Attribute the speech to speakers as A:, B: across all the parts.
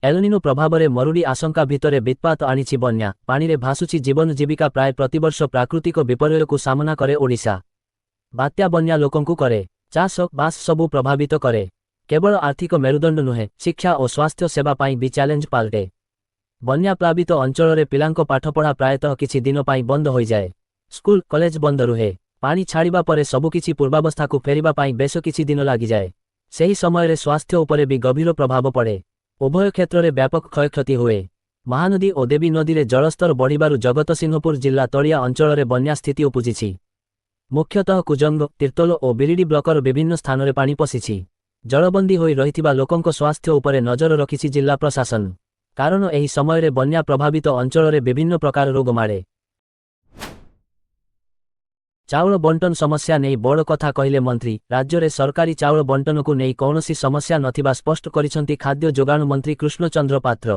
A: El Niño ପ୍ରଭାବରେ ମରୁଡ଼ି ଆଶଙ୍କା ଭିତରେ ବିତ୍ପାତ ଆଣିଛି ବନ୍ୟା, ପାଣିରେ ଭାସୁଛି ଜୀବନ ଜୀବିକା। ପ୍ରାୟ ପ୍ରତିବର୍ଷ ପ୍ରାକୃତିକ ବିପର୍ଯ୍ୟୟକୁ ସାମନା କରେ ଓଡ଼ିଶା। ବାତ୍ୟା, ବନ୍ୟା ଲୋକଙ୍କୁ କରେ, ଚାଷ ବାସ ସବୁ ପ୍ରଭାବିତ କରେ। କେବଳ ଆର୍ଥିକ ମେରୁଦଣ୍ଡ ନୁହେଁ, ଶିକ୍ଷା ଓ ସ୍ୱାସ୍ଥ୍ୟ ସେବା ପାଇଁ ବି ଚ୍ୟାଲେଞ୍ଜ ପାଲଟେ। ବନ୍ୟା ପ୍ଲାବିତ ଅଞ୍ଚଳରେ ପିଲାଙ୍କ ପାଠପଢ଼ା ପ୍ରାୟତଃ କିଛି ଦିନ ପାଇଁ ବନ୍ଦ ହୋଇଯାଏ। ସ୍କୁଲ, କଲେଜ ବନ୍ଦ ରୁହେ। ପାଣି ଛାଡ଼ିବା ପରେ ସବୁକିଛି ପୂର୍ବାବସ୍ଥାକୁ ଫେରିବା ପାଇଁ ବେଶ କିଛି ଦିନ ଲାଗିଯାଏ। ସେହି ସମୟରେ ସ୍ୱାସ୍ଥ୍ୟ ଉପରେ ବି ଗଭୀର ପ୍ରଭାବ ପଡ଼େ। ଉଭୟ କ୍ଷେତ୍ରରେ ବ୍ୟାପକ କ୍ଷୟକ୍ଷତି ହୁଏ। ମହାନଦୀ ଓ ଦେବୀ ନଦୀରେ ଜଳସ୍ତର ବଢ଼ିବାରୁ ଜଗତସିଂହପୁର ଜିଲ୍ଲା ତଳିଆ ଅଞ୍ଚଳରେ ବନ୍ୟା ସ୍ଥିତି ଉପୁଜିଛି। ମୁଖ୍ୟତଃ କୁଜଙ୍ଗ, ତିର୍ତ୍ତୋଲ ଓ ବିରିଡି ବ୍ଲକର ବିଭିନ୍ନ ସ୍ଥାନରେ ପାଣି ପଶିଛି। ଜଳବନ୍ଦୀ ହୋଇ ରହିଥିବା ଲୋକଙ୍କ ସ୍ୱାସ୍ଥ୍ୟ ଉପରେ ନଜର ରଖିଛି ଜିଲ୍ଲା ପ୍ରଶାସନ। କାରଣ ଏହି ସମୟରେ ବନ୍ୟା ପ୍ରଭାବିତ ଅଞ୍ଚଳରେ ବିଭିନ୍ନ ପ୍ରକାର ରୋଗ ମାଡ଼େ। ଚାଉଳ ବଣ୍ଟନ ସମସ୍ୟା ନେଇ ବଡ଼ କଥା କହିଲେ ମନ୍ତ୍ରୀ। ରାଜ୍ୟରେ ସରକାରୀ ଚାଉଳ ବଣ୍ଟନକୁ ନେଇ କୌଣସି ସମସ୍ୟା ନଥିବା ସ୍ପଷ୍ଟ କରିଛନ୍ତି ଖାଦ୍ୟ ଯୋଗାଣ ମନ୍ତ୍ରୀ କୃଷ୍ଣଚନ୍ଦ୍ର ପାତ୍ର।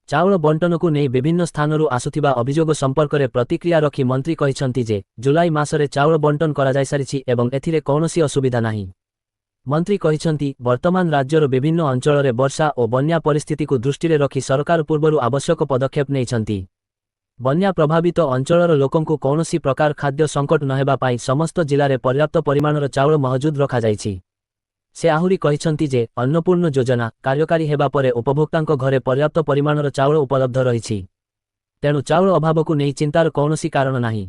A: ଚାଉଳ ବଣ୍ଟନକୁ ନେଇ ବିଭିନ୍ନ ସ୍ଥାନରୁ ଆସୁଥିବା ଅଭିଯୋଗ ସମ୍ପର୍କରେ ପ୍ରତିକ୍ରିୟା ରଖି ମନ୍ତ୍ରୀ କହିଛନ୍ତି ଯେ, ଜୁଲାଇ ମାସରେ ଚାଉଳ ବଣ୍ଟନ କରାଯାଇସାରିଛି ଏବଂ ଏଥିରେ କୌଣସି ଅସୁବିଧା ନାହିଁ। ମନ୍ତ୍ରୀ କହିଛନ୍ତି, ବର୍ତ୍ତମାନ ରାଜ୍ୟର ବିଭିନ୍ନ ଅଞ୍ଚଳରେ ବର୍ଷା ଓ ବନ୍ୟା ପରିସ୍ଥିତିକୁ ଦୃଷ୍ଟିରେ ରଖି ସରକାର ପୂର୍ବରୁ ଆବଶ୍ୟକ ପଦକ୍ଷେପ ନେଇଛନ୍ତି। ବନ୍ୟା ପ୍ରଭାବିତ ଅଞ୍ଚଳର ଲୋକଙ୍କୁ କୌଣସି ପ୍ରକାର ଖାଦ୍ୟ ସଙ୍କଟ ନହେବା ପାଇଁ ସମସ୍ତ ଜିଲ୍ଲାରେ ପର୍ଯ୍ୟାପ୍ତ ପରିମାଣର ଚାଉଳ ମହଜୁଦ ରଖାଯାଇଛି। ସେ ଆହୁରି କହିଛନ୍ତି ଯେ, ଅନ୍ନପୂର୍ଣ୍ଣ ଯୋଜନା କାର୍ଯ୍ୟକାରୀ ହେବା ପରେ ଉପଭୋକ୍ତାଙ୍କ ଘରେ ପର୍ଯ୍ୟାପ୍ତ ପରିମାଣର ଚାଉଳ ଉପଲବ୍ଧ ରହିଛି। ତେଣୁ ଚାଉଳ ଅଭାବକୁ ନେଇ ଚିନ୍ତାର କୌଣସି କାରଣ ନାହିଁ।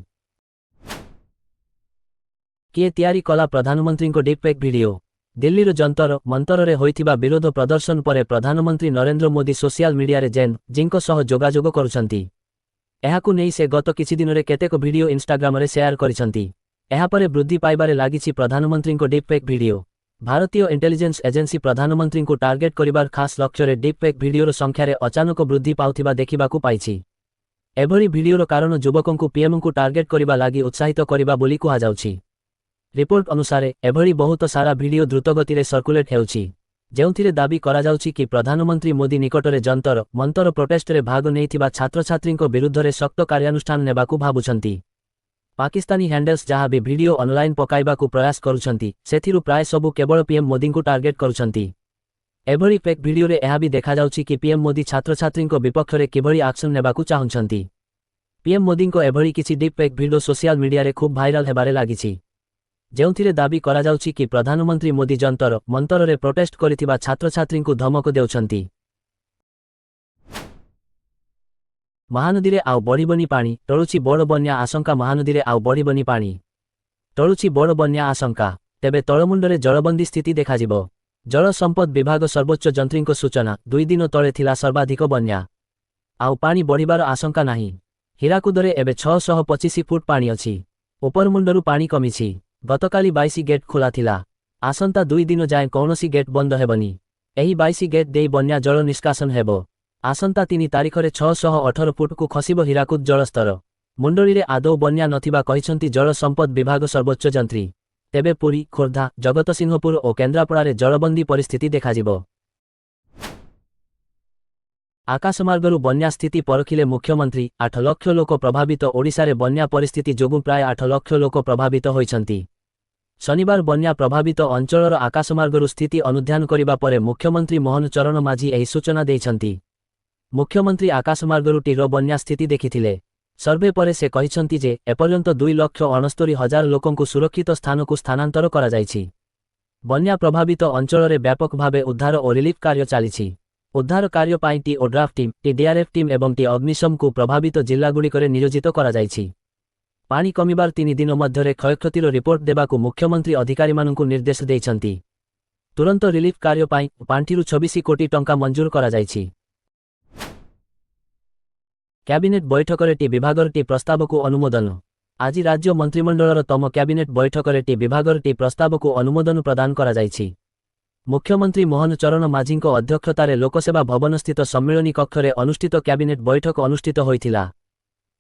A: କିଏ ତିଆରି କଲା ପ୍ରଧାନମନ୍ତ୍ରୀଙ୍କ ଡିପ୍ ଫେକ୍ ଭିଡିଓ? ଦିଲ୍ଲୀର ଯନ୍ତର ମନ୍ତରରେ ହୋଇଥିବା ବିରୋଧ ପ୍ରଦର୍ଶନ ପରେ ପ୍ରଧାନମନ୍ତ୍ରୀ ନରେନ୍ଦ୍ର ମୋଦି ସୋସିଆଲ ମିଡିଆରେ ଜେନ୍ ଜିଙ୍କ ସହ ଯୋଗାଯୋଗ କରୁଛନ୍ତି। ଏହାକୁ ନେଇ ସେ ଗତ କିଛିଦିନରେ କେତେକ ଭିଡିଓ ଇନଷ୍ଟାଗ୍ରାମରେ ସେୟାର କରିଛନ୍ତି। ଏହାପରେ ବୃଦ୍ଧି ପାଇବାରେ ଲାଗିଛି ପ୍ରଧାନମନ୍ତ୍ରୀଙ୍କ ଡିପ୍ ଫେକ୍ ଭିଡିଓ। ଭାରତୀୟ ଇଣ୍ଟେଲିଜେନ୍ସ ଏଜେନ୍ସି ପ୍ରଧାନମନ୍ତ୍ରୀଙ୍କୁ ଟାର୍ଗେଟ କରିବାର ଖାସ୍ ଲକ୍ଷ୍ୟରେ ଡିପ୍ ଫେକ୍ ଭିଡିଓର ସଂଖ୍ୟାରେ ଅଚାନକ ବୃଦ୍ଧି ପାଉଥିବା ଦେଖିବାକୁ ପାଇଛି। ଏଭଳି ଭିଡିଓର କାରଣ ଯୁବକଙ୍କୁ ପିଏମ୍ଙ୍କୁ ଟାର୍ଗେଟ କରିବା ଲାଗି ଉତ୍ସାହିତ କରିବା ବୋଲି କୁହାଯାଉଛି। ରିପୋର୍ଟ ଅନୁସାରେ, ଏଭଳି ବହୁତ ସାରା ଭିଡିଓ ଦ୍ରୁତଗତିରେ ସର୍କୁଲେଟ୍ ହେଉଛି, ଯେଉଁଥିରେ ଦାବି କରାଯାଉଛି କି ପ୍ରଧାନମନ୍ତ୍ରୀ ମୋଦି ନିକଟରେ ଯନ୍ତର ମନ୍ତର ପ୍ରୋଟେଷ୍ଟରେ ଭାଗ ନେଇଥିବା ଛାତ୍ରଛାତ୍ରୀଙ୍କ ବିରୁଦ୍ଧରେ ଶକ୍ତ କାର୍ଯ୍ୟାନୁଷ୍ଠାନ ନେବାକୁ ଭାବୁଛନ୍ତି। ପାକିସ୍ତାନୀ ହ୍ୟାଣ୍ଡେଲ୍ସ ଯାହା ବି ଭିଡିଓ ଅନଲାଇନ୍ ପକାଇବାକୁ ପ୍ରୟାସ କରୁଛନ୍ତି, ସେଥିରୁ ପ୍ରାୟ ସବୁ କେବଳ ପିଏମ୍ ମୋଦିଙ୍କୁ ଟାର୍ଗେଟ କରୁଛନ୍ତି। ଏଭଳି ଫେକ୍ ଭିଡିଓରେ ଏହା ବି ଦେଖାଯାଉଛି କି ପିଏମ୍ ମୋଦି ଛାତ୍ରଛାତ୍ରୀଙ୍କ ବିପକ୍ଷରେ କିଭଳି ଆକ୍ସନ ନେବାକୁ ଚାହୁଁଛନ୍ତି। ପିଏମ୍ ମୋଦିଙ୍କ ଏଭଳି କିଛି ଡିପ୍ ଫେକ୍ ଭିଡିଓ ସୋସିଆଲ ମିଡିଆରେ ଖୁବ୍ ଭାଇରାଲ ହେବାରେ ଲାଗିଛି, ଯେଉଁଥିରେ ଦାବି କରାଯାଉଛି କି ପ୍ରଧାନମନ୍ତ୍ରୀ ମୋଦି ଯନ୍ତର ମନ୍ତରରେ ପ୍ରୋଟେଷ୍ଟ କରିଥିବା ଛାତ୍ରଛାତ୍ରୀଙ୍କୁ ଧମକ ଦେଉଛନ୍ତି। ମହାନଦୀରେ ଆଉ ବଢ଼ିବନି ପାଣି, ଟଳୁଛି ବଡ଼ ବନ୍ୟା ଆଶଙ୍କା। ମହାନଦୀରେ ଆଉ ବଢ଼ିବନି ପାଣି, ଟଳୁଛି ବଡ଼ ବନ୍ୟା ଆଶଙ୍କା। ତେବେ ତଳମୁଣ୍ଡରେ ଜଳବନ୍ଦୀ ସ୍ଥିତି ଦେଖାଯିବ। ଜଳ ସମ୍ପଦ ବିଭାଗ ସର୍ବୋଚ୍ଚ ଯନ୍ତ୍ରୀଙ୍କ ସୂଚନା, 2 ଦିନ ତଳେ ଥିଲା ସର୍ବାଧିକ ବନ୍ୟା। ଆଉ ପାଣି ବଢ଼ିବାର ଆଶଙ୍କା ନାହିଁ। ହୀରାକୁଦରେ ଏବେ 625 ଫୁଟ ପାଣି ଅଛି। ଉପରମୁଣ୍ଡରୁ ପାଣି କମିଛି। ଗତକାଲି 22 ଗେଟ୍ ଖୋଲା ଥିଲା। ଆସନ୍ତା 2 ଦିନ ଯାଏଁ କୌଣସି ଗେଟ୍ ବନ୍ଦ ହେବନି। ଏହି 22 ଗେଟ୍ ଦେଇ ବନ୍ୟା ଜଳ ନିଷ୍କାସନ ହେବ। ଆସନ୍ତା 3 ତାରିଖରେ 618 ଫୁଟକୁ ଖସିବ ହୀରାକୁଦ ଜଳସ୍ତର। ମୁଣ୍ଡଳିରେ ଆଦୌ ବନ୍ୟା ନଥିବା କହିଛନ୍ତି ଜଳ ସମ୍ପଦ ବିଭାଗ ସର୍ବୋଚ୍ଚ ଯନ୍ତ୍ରୀ। ତେବେ ପୁରୀ, ଖୋର୍ଦ୍ଧା, ଜଗତସିଂହପୁର ଓ କେନ୍ଦ୍ରାପଡ଼ାରେ ଜଳବନ୍ଦୀ ପରିସ୍ଥିତି ଦେଖାଯିବ। ଆକାଶମାର୍ଗରୁ ବନ୍ୟା ସ୍ଥିତି ପରଖିଲେ ମୁଖ୍ୟମନ୍ତ୍ରୀ, 8 ଲକ୍ଷ ଲୋକ ପ୍ରଭାବିତ। ଓଡ଼ିଶାରେ ବନ୍ୟା ପରିସ୍ଥିତି ଯୋଗୁଁ ପ୍ରାୟ 8 ଲକ୍ଷ ଲୋକ ପ୍ରଭାବିତ ହୋଇଛନ୍ତି। ଶନିବାର ବନ୍ୟା ପ୍ରଭାବିତ ଅଞ୍ଚଳର ଆକାଶମାର୍ଗରୁ ସ୍ଥିତି ଅନୁଧ୍ୟାନ କରିବା ପରେ ମୁଖ୍ୟମନ୍ତ୍ରୀ ମୋହନ ଚରଣ ମାଝୀ ଏହି ସୂଚନା ଦେଇଛନ୍ତି। ମୁଖ୍ୟମନ୍ତ୍ରୀ ଆକାଶମାର୍ଗରୁ ଟିର ବନ୍ୟା ସ୍ଥିତି ଦେଖିଥିଲେ। ସର୍ଭେ ପରେ ସେ କହିଛନ୍ତି ଯେ, ଏପର୍ଯ୍ୟନ୍ତ 2,69,000 ଲୋକଙ୍କୁ ସୁରକ୍ଷିତ ସ୍ଥାନକୁ ସ୍ଥାନାନ୍ତର କରାଯାଇଛି। ବନ୍ୟା ପ୍ରଭାବିତ ଅଞ୍ଚଳରେ ବ୍ୟାପକ ଭାବେ ଉଦ୍ଧାର ଓ ରିଲିଫ୍ କାର୍ଯ୍ୟ ଚାଲିଛି। ଉଦ୍ଧାର କାର୍ଯ୍ୟ ପାଇଁ ଟି ଓଡ୍ରାଫ୍ ଟିମ୍, ଟି ଡିଆର୍ଏଫ୍ ଟିମ୍ ଏବଂ ଟି ଅଗ୍ନିଶମକୁ ପ୍ରଭାବିତ ଜିଲ୍ଲାଗୁଡ଼ିକରେ ନିୟୋଜିତ କରାଯାଇଛି। ପାଣି କମିବାର 3 ଦିନ ମଧ୍ୟରେ କ୍ଷୟକ୍ଷତିର ରିପୋର୍ଟ ଦେବାକୁ ମୁଖ୍ୟମନ୍ତ୍ରୀ ଅଧିକାରୀମାନଙ୍କୁ ନିର୍ଦ୍ଦେଶ ଦେଇଛନ୍ତି। ତୁରନ୍ତ ରିଲିଫ୍ କାର୍ଯ୍ୟ ପାଇଁ ପାଣ୍ଠିରୁ 26 କୋଟି ଟଙ୍କା ମଞ୍ଜୁର କରାଯାଇଛି। କ୍ୟାବିନେଟ୍ ବୈଠକରେ ଟି ବିଭାଗର ଟି ପ୍ରସ୍ତାବକୁ ଅନୁମୋଦନ। ଆଜି ରାଜ୍ୟ ମନ୍ତ୍ରିମଣ୍ଡଳର ତମ କ୍ୟାବିନେଟ୍ ବୈଠକରେ ଟି ବିଭାଗର ଟି ପ୍ରସ୍ତାବକୁ ଅନୁମୋଦନ ପ୍ରଦାନ କରାଯାଇଛି। ମୁଖ୍ୟମନ୍ତ୍ରୀ ମୋହନ ଚରଣ ମାଝୀଙ୍କ ଅଧ୍ୟକ୍ଷତାରେ ଲୋକସେବା ଭବନସ୍ଥିତ ସମ୍ମିଳନୀ କକ୍ଷରେ ଅନୁଷ୍ଠିତ କ୍ୟାବିନେଟ୍ ବୈଠକ ଅନୁଷ୍ଠିତ ହୋଇଥିଲା।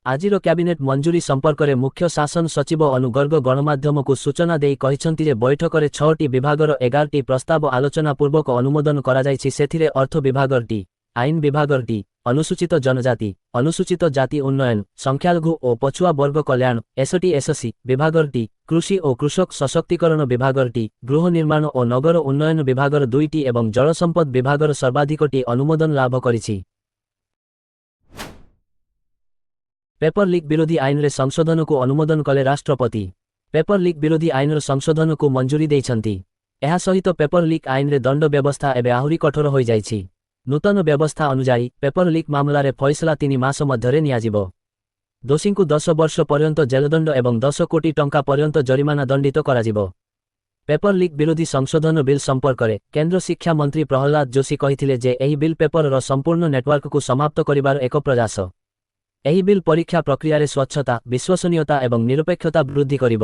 A: ଆଜିର କ୍ୟାବିନେଟ୍ ମଞ୍ଜୁରୀ ସମ୍ପର୍କରେ ମୁଖ୍ୟ ଶାସନ ସଚିବ ଅନୁ ଗର୍ଗ ଗଣମାଧ୍ୟମକୁ ସୂଚନା ଦେଇ କହିଛନ୍ତି ଯେ, ବୈଠକରେ ଛଅଟି ବିଭାଗର 11ଟି ପ୍ରସ୍ତାବ ଆଲୋଚନା ପୂର୍ବକ ଅନୁମୋଦନ କରାଯାଇଛି। ସେଥିରେ ଅର୍ଥ ବିଭାଗର ଟି, ଆଇନ ବିଭାଗର ଟି, ଅନୁସୂଚିତ ଜନଜାତି, ଅନୁସୂଚିତ ଜାତି ଉନ୍ନୟନ, ସଂଖ୍ୟାଲଘୁ ଓ ପଛୁଆ ବର୍ଗ କଲ୍ୟାଣ, ଏସଟି ଏସସି ବିଭାଗର ଟି, କୃଷି ଓ କୃଷକ ସଶକ୍ତିକରଣ ବିଭାଗର ଟି, ଗୃହ ନିର୍ମାଣ ଓ ନଗର ଉନ୍ନୟନ ବିଭାଗର 2ଟି ଏବଂ ଜଳସମ୍ପଦ ବିଭାଗର ସର୍ବାଧିକ ଟି ଅନୁମୋଦନ ଲାଭ କରିଛି। ପେପର ଲିକ୍ ବିରୋଧୀ ଆଇନରେ ସଂଶୋଧନକୁ ଅନୁମୋଦନ କଲେ ରାଷ୍ଟ୍ରପତି। ପେପର ଲିକ୍ ବିରୋଧୀ ଆଇନର ସଂଶୋଧନକୁ ମଞ୍ଜୁରୀ ଦେଇଛନ୍ତି। ଏହା ସହିତ ପେପର ଲିକ୍ ଆଇନରେ ଦଣ୍ଡ ବ୍ୟବସ୍ଥା ଏବେ ଆହୁରି କଠୋର ହୋଇଯାଇଛି। ନୂତନ ବ୍ୟବସ୍ଥା ଅନୁଯାୟୀ ପେପର ଲିକ୍ ମାମଲାରେ ଫଇସଲା 3 ମାସ ମଧ୍ୟରେ ନିଆଯିବ। ଦୋଷୀଙ୍କୁ 10 ବର୍ଷ ପର୍ଯ୍ୟନ୍ତ ଜେଲଦଣ୍ଡ ଏବଂ 10 କୋଟି ଟଙ୍କା ପର୍ଯ୍ୟନ୍ତ ଜରିମାନା ଦଣ୍ଡିତ କରାଯିବ। ପେପର ଲିକ୍ ବିରୋଧୀ ସଂଶୋଧନ ବିଲ୍ ସମ୍ପର୍କରେ କେନ୍ଦ୍ର ଶିକ୍ଷା ମନ୍ତ୍ରୀ ପ୍ରହ୍ଲାଦ ଯୋଶୀ କହିଥିଲେ ଯେ ଏହି ବିଲ୍ ପେପରର ସମ୍ପୂର୍ଣ୍ଣ ନେଟୱାର୍କକୁ ସମାପ୍ତ କରିବାର ଏକ ପ୍ରୟାସ। ଏହି ବିଲ୍ ପରୀକ୍ଷା ପ୍ରକ୍ରିୟାରେ ସ୍ୱଚ୍ଛତା, ବିଶ୍ୱସନୀୟତା ଏବଂ ନିରପେକ୍ଷତା ବୃଦ୍ଧି କରିବ।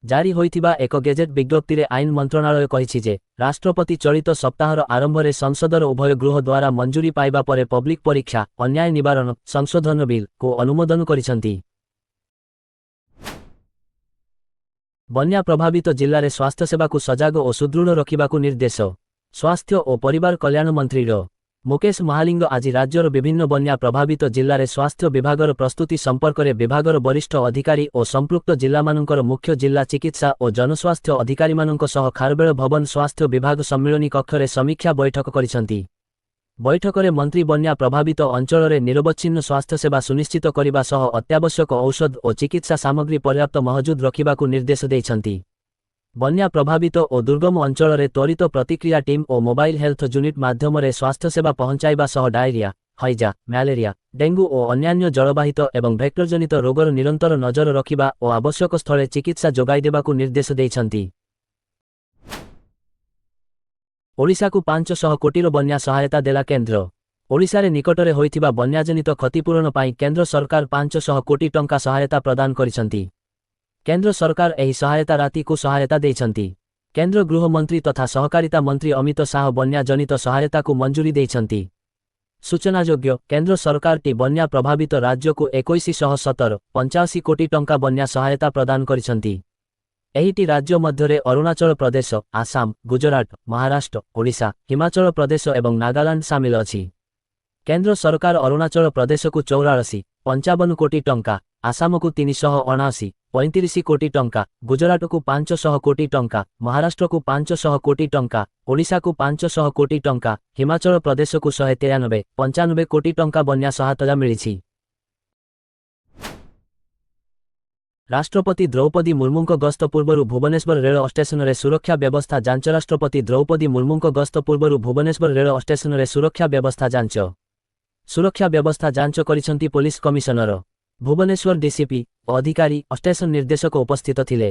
A: ଜାରି ହୋଇଥିବା ଏକ ଗେଜେଟ୍ ବିଜ୍ଞପ୍ତିରେ ଆଇନ ମନ୍ତ୍ରଣାଳୟ କହିଛି ଯେ ରାଷ୍ଟ୍ରପତି ଚଳିତ ସପ୍ତାହର ଆରମ୍ଭରେ ସଂସଦର ଉଭୟ ଗୃହ ଦ୍ୱାରା ମଞ୍ଜୁରୀ ପାଇବା ପରେ ପବ୍ଲିକ ପରୀକ୍ଷା, ଅନ୍ୟାୟ ନିବାରଣ, ସଂଶୋଧନ ବିଲ୍ କୁ ଅନୁମୋଦନ କରିଛନ୍ତି। ବନ୍ୟା ପ୍ରଭାବିତ ଜିଲ୍ଲାରେ ସ୍ୱାସ୍ଥ୍ୟସେବାକୁ ସଜାଗ ଓ ସୁଦୃଢ଼ ରଖିବାକୁ ନିର୍ଦ୍ଦେଶ। ସ୍ୱାସ୍ଥ୍ୟ ଓ ପରିବାର କଲ୍ୟାଣ ମନ୍ତ୍ରୀ ଡ. ମୁକେଶ ମହାଲିଙ୍ଗ ଆଜି ରାଜ୍ୟର ବିଭିନ୍ନ ବନ୍ୟା ପ୍ରଭାବିତ ଜିଲ୍ଲାରେ ସ୍ୱାସ୍ଥ୍ୟ ବିଭାଗର ପ୍ରସ୍ତୁତି ସମ୍ପର୍କରେ ବିଭାଗର ବରିଷ୍ଠ ଅଧିକାରୀ ଓ ସମ୍ପୃକ୍ତ ଜିଲ୍ଲାମାନଙ୍କର ମୁଖ୍ୟ ଜିଲ୍ଲା ଚିକିତ୍ସା ଓ ଜନସ୍ୱାସ୍ଥ୍ୟ ଅଧିକାରୀମାନଙ୍କ ସହ ଖାରବେଳ ଭବନ ସ୍ୱାସ୍ଥ୍ୟ ବିଭାଗ ସମ୍ମିଳନୀ କକ୍ଷରେ ସମୀକ୍ଷା ବୈଠକ କରିଛନ୍ତି। ବୈଠକରେ ମନ୍ତ୍ରୀ ବନ୍ୟା ପ୍ରଭାବିତ ଅଞ୍ଚଳରେ ନିରବଚ୍ଛିନ୍ନ ସ୍ୱାସ୍ଥ୍ୟସେବା ସୁନିଶ୍ଚିତ କରିବା ସହ ଅତ୍ୟାବଶ୍ୟକ ଔଷଧ ଓ ଚିକିତ୍ସା ସାମଗ୍ରୀ ପର୍ଯ୍ୟାପ୍ତ ମହଜୁଦ ରଖିବାକୁ ନିର୍ଦ୍ଦେଶ ଦେଇଛନ୍ତି। ବନ୍ୟା ପ୍ରଭାବିତ ଓ ଦୁର୍ଗମ ଅଞ୍ଚଳରେ ତ୍ୱରିତ ପ୍ରତିକ୍ରିୟା ଟିମ୍ ଓ ମୋବାଇଲ ହେଲ୍ଥ ୟୁନିଟ୍ ମାଧ୍ୟମରେ ସ୍ୱାସ୍ଥ୍ୟସେବା ପହଞ୍ଚାଇବା ସହ ଡାଇରିଆ, ହଇଜା, ମ୍ୟାଲେରିଆ, ଡେଙ୍ଗୁ ଓ ଅନ୍ୟାନ୍ୟ ଜଳବାହିତ ଏବଂ ଭେକ୍ଟରଜନିତ ରୋଗର ନିରନ୍ତର ନଜର ରଖିବା ଓ ଆବଶ୍ୟକ ସ୍ଥଳେ ଚିକିତ୍ସା ଯୋଗାଇଦେବାକୁ ନିର୍ଦ୍ଦେଶ ଦେଇଛନ୍ତି। ଓଡ଼ିଶାକୁ 500 କୋଟିର ବନ୍ୟା ସହାୟତା ଦେଲା କେନ୍ଦ୍ର। ଓଡ଼ିଶାରେ ନିକଟରେ ହୋଇଥିବା ବନ୍ୟାଜନିତ କ୍ଷତିପୂରଣ ପାଇଁ କେନ୍ଦ୍ର ସରକାର 500 କୋଟି ଟଙ୍କା ସହାୟତା ପ୍ରଦାନ କରିଛନ୍ତି। କେନ୍ଦ୍ର ସରକାର ଏହି ସହାୟତା ରାତିକୁ ସହାୟତା ଦେଇଛନ୍ତି। କେନ୍ଦ୍ର ଗୃହମନ୍ତ୍ରୀ ତଥା ସହକାରିତା ମନ୍ତ୍ରୀ ଅମିତ ଶାହ ବନ୍ୟା ଜନିତ ସହାୟତାକୁ ମଞ୍ଜୁରୀ ଦେଇଛନ୍ତି। ସୂଚନାଯୋଗ୍ୟ, କେନ୍ଦ୍ର ସରକାରଟି ବନ୍ୟା ପ୍ରଭାବିତ ରାଜ୍ୟକୁ 2117.85 କୋଟି ଟଙ୍କା ବନ୍ୟା ସହାୟତା ପ୍ରଦାନ କରିଛନ୍ତି। ଏହିଟି ରାଜ୍ୟ ମଧ୍ୟରେ ଅରୁଣାଚଳ ପ୍ରଦେଶ, ଆସାମ, ଗୁଜରାଟ, ମହାରାଷ୍ଟ୍ର, ଓଡ଼ିଶା, ହିମାଚଳ ପ୍ରଦେଶ ଏବଂ ନାଗାଲାଣ୍ଡ ସାମିଲ ଅଛି। କେନ୍ଦ୍ର ସରକାର ଅରୁଣାଚଳ ପ୍ରଦେଶକୁ 44.55 କୋଟି ଟଙ୍କା, ଆସାମକୁ 379.35 କୋଟି ଟଙ୍କା, ଗୁଜରାଟକୁ 500 କୋଟି ଟଙ୍କା, ମହାରାଷ୍ଟ୍ରକୁ 500 କୋଟି ଟଙ୍କା, ଓଡ଼ିଶାକୁ 500 କୋଟି ଟଙ୍କା, ହିମାଚଳ ପ୍ରଦେଶକୁ 193.95 କୋଟି ଟଙ୍କା ବନ୍ୟା ସହାୟତା ମିଳିଛି। ରାଷ୍ଟ୍ରପତି ଦ୍ରୌପଦୀ ମୁର୍ମୁଙ୍କ ଗସ୍ତ ପୂର୍ବରୁ ଭୁବନେଶ୍ୱର ରେଳ ଷ୍ଟେସନରେ ସୁରକ୍ଷା ବ୍ୟବସ୍ଥା ଯାଞ୍ଚ। ରାଷ୍ଟ୍ରପତି ଦ୍ରୌପଦୀ ମୁର୍ମୁଙ୍କ ଗସ୍ତ ପୂର୍ବରୁ ଭୁବନେଶ୍ୱର ରେଳ ଷ୍ଟେସନରେ ସୁରକ୍ଷା ବ୍ୟବସ୍ଥା ଯାଞ୍ଚ। ସୁରକ୍ଷା ବ୍ୟବସ୍ଥା ଯାଞ୍ଚ କରିଛନ୍ତି ପୋଲିସ କମିଶନର, ଭୁବନେଶ୍ୱର ଡିସିପି ଓ ଅଧିକାରୀ, ଷ୍ଟେସନ ନିର୍ଦ୍ଦେଶକ ଉପସ୍ଥିତ ଥିଲେ।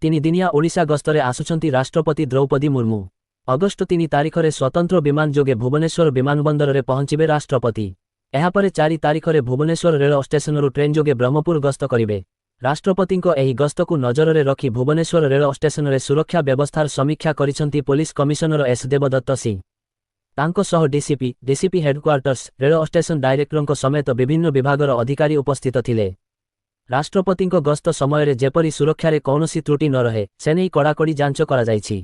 A: 3 ଦିନିଆ ଓଡ଼ିଶା ଗସ୍ତରେ ଆସୁଛନ୍ତି ରାଷ୍ଟ୍ରପତି ଦ୍ରୌପଦୀ ମୁର୍ମୁ। ଅଗଷ୍ଟ 3 ତାରିଖରେ ସ୍ୱତନ୍ତ୍ର ବିମାନ ଯୋଗେ ଭୁବନେଶ୍ୱର ବିମାନବନ୍ଦରରେ ପହଞ୍ଚିବେ ରାଷ୍ଟ୍ରପତି। ଏହାପରେ 4 ତାରିଖରେ ଭୁବନେଶ୍ୱର ରେଳ ଷ୍ଟେସନରୁ ଟ୍ରେନ୍ ଯୋଗେ ବ୍ରହ୍ମପୁର ଗସ୍ତ କରିବେ। ରାଷ୍ଟ୍ରପତିଙ୍କ ଏହି ଗସ୍ତକୁ ନଜରରେ ରଖି ଭୁବନେଶ୍ୱର ରେଳ ଷ୍ଟେସନରେ ସୁରକ୍ଷା ବ୍ୟବସ୍ଥାର ସମୀକ୍ଷା କରିଛନ୍ତି ପୋଲିସ କମିଶନର ଏସ୍ ଦେବଦତ୍ତ ସିଂ। ତାଙ୍କ ସହ ଡିସିପି, ଡିସିପି ହେଡକ୍ୱାର୍ଟର୍ସ, ରେଳ ଷ୍ଟେସନ ଡାଇରେକ୍ଟରଙ୍କ ସମେତ ବିଭିନ୍ନ ବିଭାଗର ଅଧିକାରୀ ଉପସ୍ଥିତ ଥିଲେ। ରାଷ୍ଟ୍ରପତିଙ୍କ ଗସ୍ତ ସମୟରେ ଯେପରି ସୁରକ୍ଷାରେ କୌଣସି ତ୍ରୁଟି ନ ରହେ, ସେନେଇ କଡ଼ାକଡ଼ି ଯାଞ୍ଚ କରାଯାଇଛି।